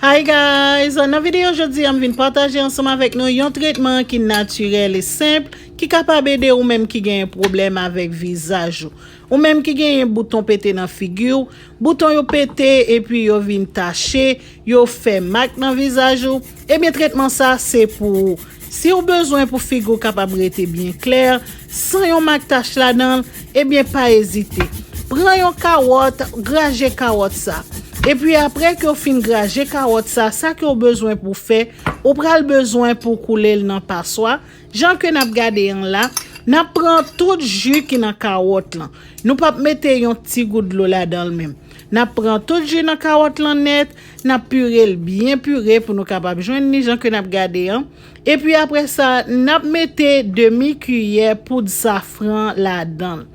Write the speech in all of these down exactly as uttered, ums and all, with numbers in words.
Hi guys, nan videyo jodi a m vin pataje ansanm avèk nou yon tretman ki natirèl e senp ki kapab ede ou menm ki genyen pwoblèm avèk vizaj ou. Ou menm ki genyen bouton pete nan figi w, bouton yo pete epi yo vin tache, yo fè mak nan vizaj ou, ebyen tretman sa se pou ou. Si w bezwen pou figi w kapab rete byen klè, san yon mak tach ladan l, ebyen pa ezite. Pran yon kawòt, graje kawòt sa. Epi apre ke w fin graje kawòt sa, sa ke w bezwen pou w fè, ou pral bezwen pou w koule l nan paswa. Jan ke n ap gade an la, n ap pran tout ji ki nan kawòt lan. Nou p ap mete yon ti gout dlo ladan l menm. N ap pran tout ji nan kawòt lan nèt, n ap pire l byen pire pou nou kapab jwenn li jan ke n ap gade an. Epi apre sa, n ap mete demi kiyè poud safran ladan l.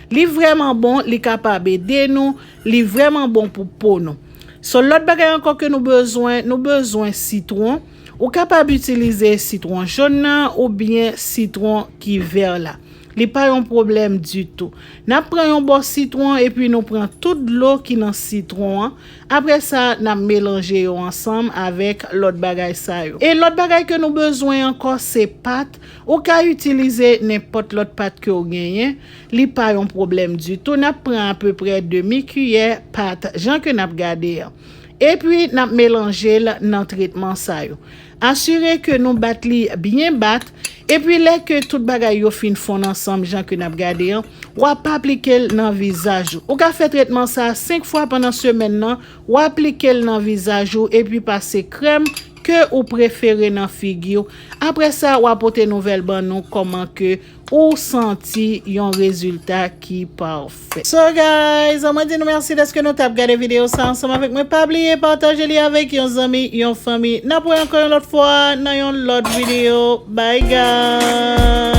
Li vrèman bon, li kapab ede nou, li vrèman bon pou po nou. So, lòt bagay ankò ke nou bezwen, nou bezwen sitwon. Ou kapab itilize sitwon jòn nan oubyen sitwon ki vè la. Li pa yon pwoblèm ditou. N ap pran yon bò sitwon epi nou pran tout dlo ki nan sitwon an. Apre sa, n ap melanje yo ansanm avèk lòt bagay sa yo. E lòt bagay ke nou bezwen ankò, se pat. Ou ka itilize nenpòt lòt pat ke w genyen. Li pa yon pwoblèm ditou. N ap pran apeprè demi kiyè pat, jan ke n ap gade an. Epi, n ap melanje l nan tretman sa yo. Asire ke nou bat li byen bat. Epi, lè ke tout bagay yo fin fonn ansanm, jan ke n ap gade an, w ap aplike l nan vizaj ou. Ou ka fè tretman sa a senk fwa pandan semèn nan, w aplike l nan vizaj ou, epi pase krèm ke ou prefere nan figi w. Apre sa, w a pote nouvèl ban nou kòman ke ou santi yon rezilta ki pafè. So guys, mwen di nou mèsi dèske nou t ap gade videyo sa ansanm avèk mwen. Pa bliye pataje li avèk yon zanmi, yon fanmi. N ap wè ankò yon lòt fwa nan yon lòt videyo. Bye guys!